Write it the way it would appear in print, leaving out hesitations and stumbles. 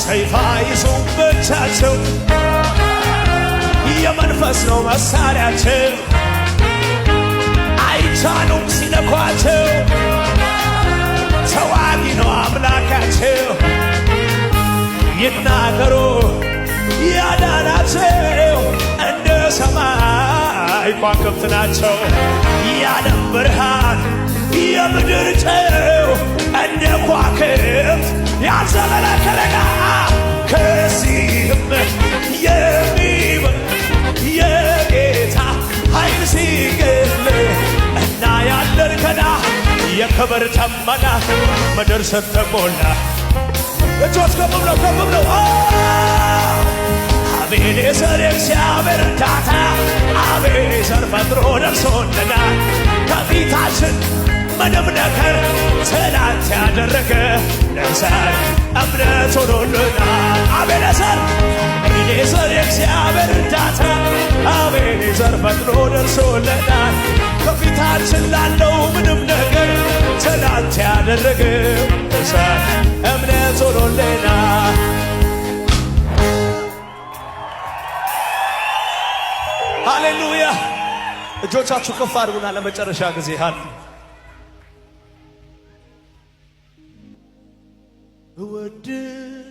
ሰይፍ አይዙም በእጃቸው፣ የመንፈስ ነው መሳሪያቸው። አይቻሉም ሲነኳቸው፣ ተዋጊ ነው አምላካቸው። ይናገሩ ያዳናቸው፣ እንደ ሰማይ ከዋክብት ናቸው። የዓለም ብርሃን የምድር ጨው፣ እንደ ከዋክብት ያልዘበለከለጋ። ከዚህም የሚበልጥ የጌታ ኃይል ሲገል እና ያለን ገና የክብር ደመና ምድር ስትሞላ። እጆች ከፍ ብለው፣ ከፍ ብለው። አቤኔዘር የእግዚአብሔር እርዳታ፣ አቤኔዘር ፈጥኖ ደርሶልናል። ከፊታችን ምንም ነገር ትላንት ያደረገ ለዛሬ እምነት ሆኖልናል። አቤኔዘር፣ አቤኔዘር የእግዚአብሔር እርዳታ፣ አቤኔዘር ፈጥኖ ደርሶልናል። ከፊታችን ላለው ምንም ነገር ትላንት ያደረገ ለዛሬ እምነት ሆኖልናል። ሃሌሉያ! እጆቻችሁ ከፍ አድርጉና ለመጨረሻ ጊዜ ሃሌ እወድሃለሁ።